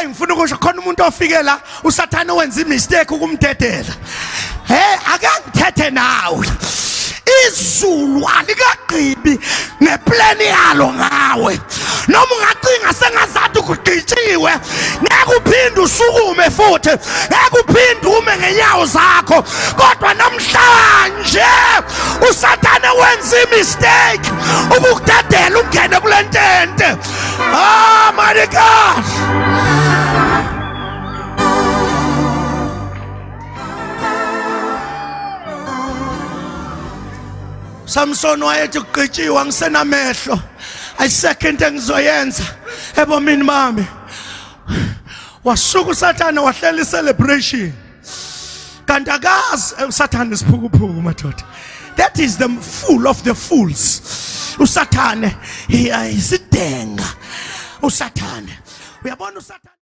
Hayi, ngifuna ukusho khona umuntu ofike la uSathane wenza imistake ukumdedela. Hey, akangithethe nawe. Izulu alikagqibi ngeplani yalo ngawe. Noma ungacinga sengazathi kugqitshiwe, ngeke uphinde usukume futhi, ngeke uphinde ume ngenyawo zakho. Kodwa namhlanje uSathane wenza imistake ukukudedela ungene kule ntente. Ah, my God. Samson wayethi kugqitshiwe angisenamehlo, ayisekho into engizoyenza ebomini bami. Wasuka uSathane wahlela i-celebration, kanti akazi uSathane isiphukuphuku madoda. That is the fool of the fools. Usathane isidenga. Usathane uyabona uSathane.